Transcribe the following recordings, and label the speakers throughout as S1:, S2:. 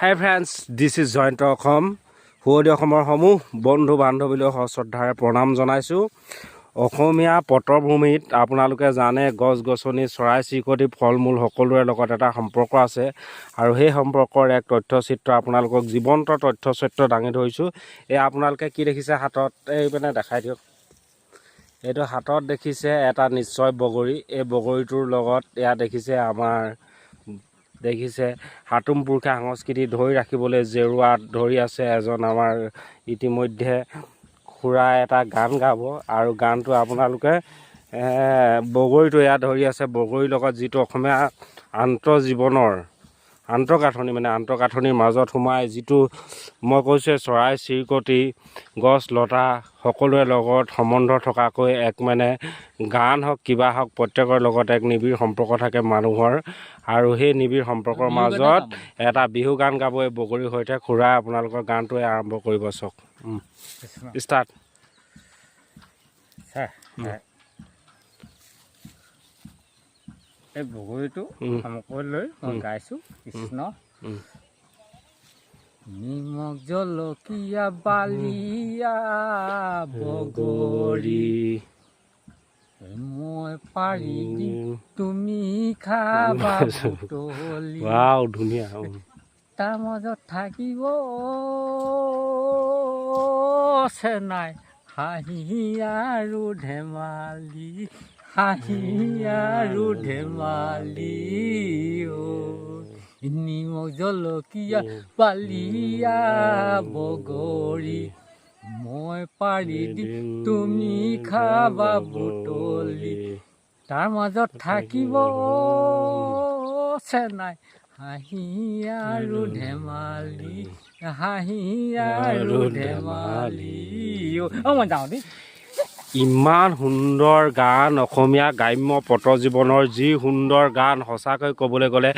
S1: Hi friends, this is Jayanta Assam. সুৱদী অসমৰ সমূহ বন্ধু বান্ধৱীলৈ সশ্ৰদ্ধাৰে প্ৰণাম জনাইছোঁ। অসমীয়া পটভূমিত আপোনালোকে জানে, গছ গছনি, চৰাই চিৰিকটি, ফল মূল সকলোৰে লগত এটা সম্পৰ্ক আছে আৰু সেই সম্পৰ্কৰ এক তথ্যচিত্ৰ আপোনালোকক জীৱন্ত তথ্যচিত্ৰ দাঙি ধৰিছোঁ। এই আপোনালোকে কি দেখিছে হাতত, এই মানে দেখাই দিয়ক। এইটো হাতত দেখিছে এটা নিশ্চয় বগৰী। এই বগৰীটোৰ লগত এয়া দেখিছে, আমাৰ দেখিছে সাতোম পুৰুষে সংস্কৃতি ধৰি ৰাখিবলৈ জেওৰাত ধৰি আছে এজন। আমাৰ ইতিমধ্যে খুৰাই এটা গান গাব আৰু গানটো আপোনালোকে বগৰীটো এয়া ধৰি আছে। বগৰীৰ লগত যিটো অসমীয়া আন্তঃজীৱনৰ আন্তঃগাঁথনি, মানে আন্তঃগাঁথনিৰ মাজত সোমাই যিটো মই কৈছোঁৱে, চৰাই চিৰিকটি, গছ লতা সকলোৰে লগত সম্বন্ধ থকাকৈ এক মানে গান হওক, কিবা হওক, প্ৰত্যেকৰ লগত এক নিবিড় সম্পৰ্ক থাকে মানুহৰ আৰু সেই নিবিড় সম্পৰ্কৰ মাজত এটা বিহু গান গাব এই বগৰীৰ সৈতে খুৰাই। আপোনালোকৰ গানটোৱে আৰম্ভ কৰিব। চাওক, ষ্টাৰ্ট।
S2: ছাৰ, এই বগৰীটো সামগ্ৰী লৈ মই গাইছোঁ, কৃষ্ণ। নিমখ জলকীয়া বালিয়া বগৰী, মই পাৰি দিম, তুমি খাবা বুটলি।
S1: ৱাও, ধুনীয়া।
S2: তাৰ মাজত থাকিব চেনাই, হাঁহি আৰু ধেমালি, হাঁহি আৰু ধেমালি। অ' নিমখ জলকীয়া বালিয়া বগৰী, মই পাৰি দিম, তুমি খাবা বুটলি। তাৰ মাজত থাকিব চেনাই, হাঁহি আৰু ধেমালি, হাঁহি আৰু ধেমালি। অ' মই যাওঁ দেই।
S1: ইমান সুন্দৰ গান, অসমীয়া গ্ৰাম্য পটজীৱনৰ যি সুন্দৰ গান, সঁচাকৈ ক'বলৈ গ'লে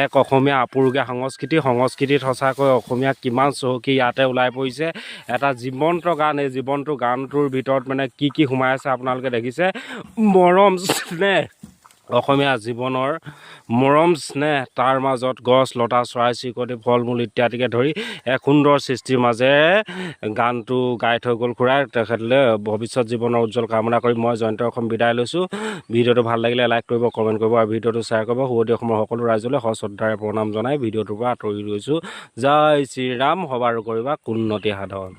S1: এক অসমীয়া আপুৰুগীয়া সংস্কৃতি, সংস্কৃতিত সঁচাকৈ অসমীয়া কিমান চহকী ইয়াতে ওলাই পৰিছে। এটা জীৱন্ত গান। এই জীৱন্ত গানটোৰ ভিতৰত মানে কি কি সোমাই আছে আপোনালোকে দেখিছে। মৰম স্নেহ, অসমীয়া জীৱনৰ মৰম স্নেহ, তাৰ মাজত গছ লতা, চৰাই চিৰিকটি, ফল মূল ইত্যাদিকে ধৰি এক সুন্দৰ সৃষ্টিৰ মাজেৰে গানটো গাই থৈ গ'ল খুৰাই। তেখেতলৈ ভৱিষ্যত জীৱনৰ উজ্জ্বল কামনা কৰি মই জয়ন্ত অসম বিদায় লৈছোঁ। ভিডিঅ'টো ভাল লাগিলে লাইক কৰিব, কমেণ্ট কৰিব আৰু ভিডিঅ'টো শ্বেয়াৰ কৰিব। সুৱদী অসমৰ সকলো ৰাইজলৈ সশ্ৰদ্ধাৰে প্ৰণাম জনাই ভিডিঅ'টোৰ পৰা আঁতৰি গৈছোঁ। জয় শ্ৰীৰাম। সবাৰো কৰিবা উন্নতি সাধন।